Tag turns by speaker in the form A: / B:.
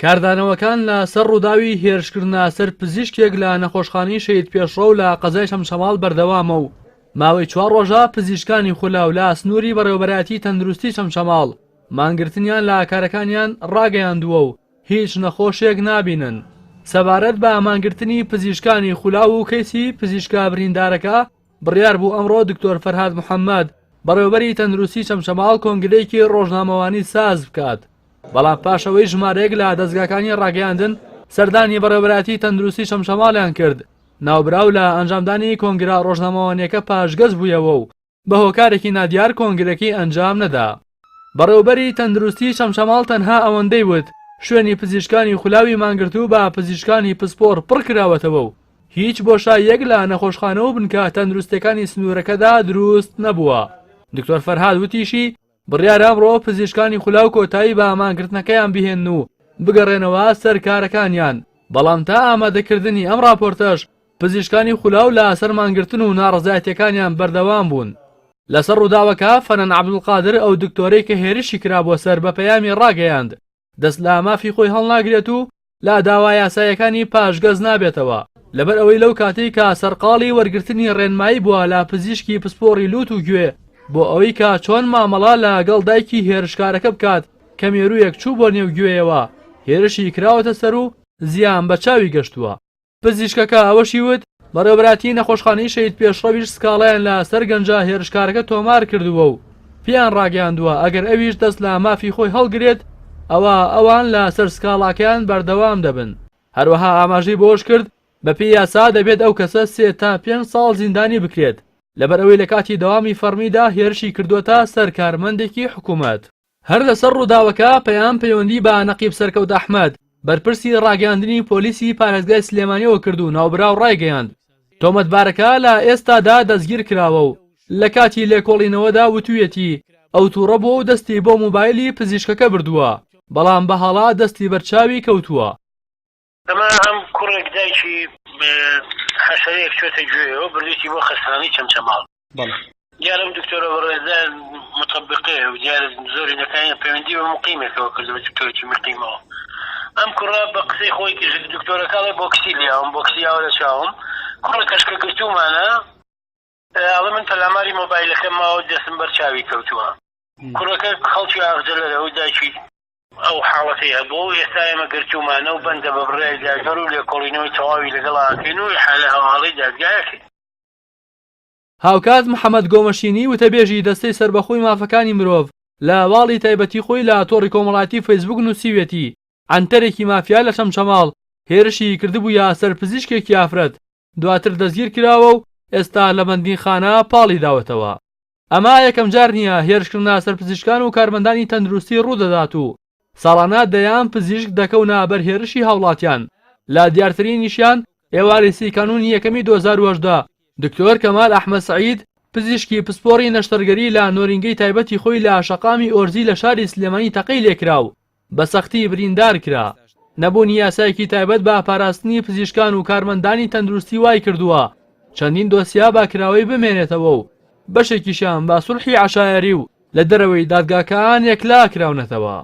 A: کاردانەوەکان لە سەر ڕووداوی هێرشکردنە سەر پزیشکێک لە نەخۆشخانەی شەهید پێشڕەو لە قەزای چەمچەماڵ بەردەوامە و ماوەی چوار ڕۆژە پزیشکانی خولاو لە سنووری بەڕێوەبەرایەتی تەندروستی چەمچەماڵ مانگرتنیان لە کارەکانیان ڕاگەیاندووە و هیچ نەخۆشێک نابینن. سەبارەت بە مانگرتنی پزیشکانی خولاو و کەیسی پزیشکە بریندارەکە، بڕیار بوو ئەمڕۆ دکتۆر فەرهاد محەممەد، بەڕێوەبەری تەندروستی چەمچەماڵ کۆنگرەیەکی ڕۆژنامەوانی ساز بکات، بەڵام پاش ئەوەی ژمارەیەک لە دەزگاکانی ڕاگەیاندن سەردانی بەڕێوەبەرایەتی تەندروستی چەمچەماڵیان کرد، ناوبراو لە ئەنجامدانی کۆنگرە ڕۆژنامەوانییەکە پاشگەز بوویەوە و بە هۆکارێکی نادیار کۆنگرەکەی ئەنجام نەدا. بەڕێوبەری تەندروستی چەمچەماڵ تەنها ئەوەندەی وت، شوێنی پزیشکانی خولاوی مانگرتوو بە پزیشکانی پسپۆڕ پڕکراوەتەوە و هیچ بۆشاییەک لە نەخۆشخانە و بنکە تەندروستیەکانی سنوورەکەدا دروست نەبووە. دکتۆر فەرهاد وتیشی، بڕیارە ئەمڕۆ پزیشکانی خولاو کۆتایی بە مانگرتنەکەیان بهێنن و بگەڕێنەوە سەر کارەکانیان، بەڵام تا ئامادەکردنی ئەم ڕاپۆرتەش پزیشکانی خولاو لە سەر مانگرتن و ناڕەزایەتیەکانیان بەردەوام بوون. لەسەر ڕووداوەکە فەنان عەبدولقادر ئەو دکتۆرەی کە هێرشی کرابووە سەر بە پەیامی ڕاگەیاند دەست لە مافی خۆی هەڵناگرێت و لە داوا یاساییەکانی پاشگەز نابێتەوە لەبەر ئەوەی لەو کاتەی کە سەرقاڵی وەرگرتنی ڕێنمایی بووە لە پزیشکی پسپۆڕی لوت و گوێ بۆ ئەوەی کە چۆن مامەڵە لە گەڵ دایکی هێرشکارەکە بکات کە مێروویەک چوو بۆ نێو گوێیەوە هێرشی کراوەتە سەر و زیان بە چاوی گەشتووە. پزیشکەکە ئەوەشی وت، بەڕێوەبەرایەتی نەخۆشخانەی شەهید پێشڕەویش سکاڵایان لە سەر گەنجە هێرشکارەکە تۆمار کردووە و پێیان ڕاگەیاندووە ئەگەر ئەویش دەست لە مافی خۆی هەڵگرێت ئەوا ئەوان لە سەر سکاڵاکەیان بەردەوام دەبن. هەروەها ئاماژەی بەوەش کرد، بەپێی یاسا دەبێت ئەو کەسە سێ تا پێنج ساڵ زیندانی بکرێت لەبەر ئەوەی لە کاتی دەوامی فەڕمیدا هێرشی کردووەتە سەر کارمەندێکی حکوومەت. هەر لەسەر ڕووداوەکە پەیام پەیوەندی بە نەقیب سەرکەوت ئەحمەد، بەرپرسی ڕاگەیاندنی پۆلیسی پارێزگای سلێمانیەوە کرد و ناوبراو ڕایگەیاند، تۆمەتبارەکە لە ئێستادا دەستگیرکراوە و لە کاتی لێکۆڵینەوەدا وتویەتی ئەو توڕە بووە و دەستی بۆ مۆبایلی پزیشکەکە بردووە، بەڵام بە هەڵە دەستی بەر چاوی کەوتووە.
B: ئەمە ئەم کوڕێک دایکی حەشەرەیەک چۆتە گوێیەوە بردوویەتی بۆ خەستەخانەی چەمچەماڵ.
A: بەڵێ.
B: دیارە ئەم دکتۆرە بەڕێزە متەبقەیە و دیارە زۆرینەکانیان پەیوەندی بە مقیمێکەوە کردووە بە دکتۆرێکی مقیمەوە. ئەم کوڕە بە قسەی خۆی دکتۆرەکە ئەڵێ بۆکسی لیاوم بۆکسی یاوە لە چاوم کوڕەکەش کە گرتوومانە ئەڵێ من پەلاماری مۆبایلەکەم ماوە دەستم بەر چاوی کەوتووە. کوڕەکە خەڵکی ئاغجەلەرە و دایکی ئەو حاڵەتەی هەبووە و ئێستا ئێمە گرتوومانە و بەندە بە بڕیاری دادوەر و لێکۆڵینەوەی تەواوی لەگەڵ ئەکەین و ئیحالە هەواڵەی دادگا ئەکەین.
A: هاوکات محەمەد گۆمەشینی وتەبێژی دەستەی سەربەخۆی مافەکانی مرۆڤ لە واڵی تایبەتی خۆی لە تۆڕی کۆمەڵایەتی فەیسبوک نووسیویەتی، عەنتەرێکی مافیا لە چەمچەماڵ هێرشی کردبوویە سەر پزیشکێکی ئافرەت، دواتر دەستگیر کراوە و ئێستا لە بەندینخانە پاڵی داوەتەوە. ئەمە یەکەمجار نییە هێرشکردنە سەر پزیشکان و کارمەندانی تەندروستی ڕوودەدات و ساڵانە دەیان پزیشک دەکەونە بەر هێرشی هاوڵاتیان، لە دیارترینیشیان ئێوارەی سی کانوونی یەکەمی 2018 دکتۆر کەمال ئەحمەد سەعید پزیشکی پسپۆڕی نەشتەرگەری لە نۆرینگەی تایبەتی خۆی لە شەقامی ئۆرزی لە شاری سلێمانی تەقەی لێکرا و بە سەختی بریندار کرا. نەبوونی یاسایەکی تایبەت بە پاراستنی پزیشکان و کارمەندانی تەندروستی وایکردووە چەندین دۆسیە بە کراوەی بمێنێتەوە و بەشێکیشیان بە سوڵحی عەشایەری و لە دەرەوەی دادگاکان یەکلا کراونەتەوە.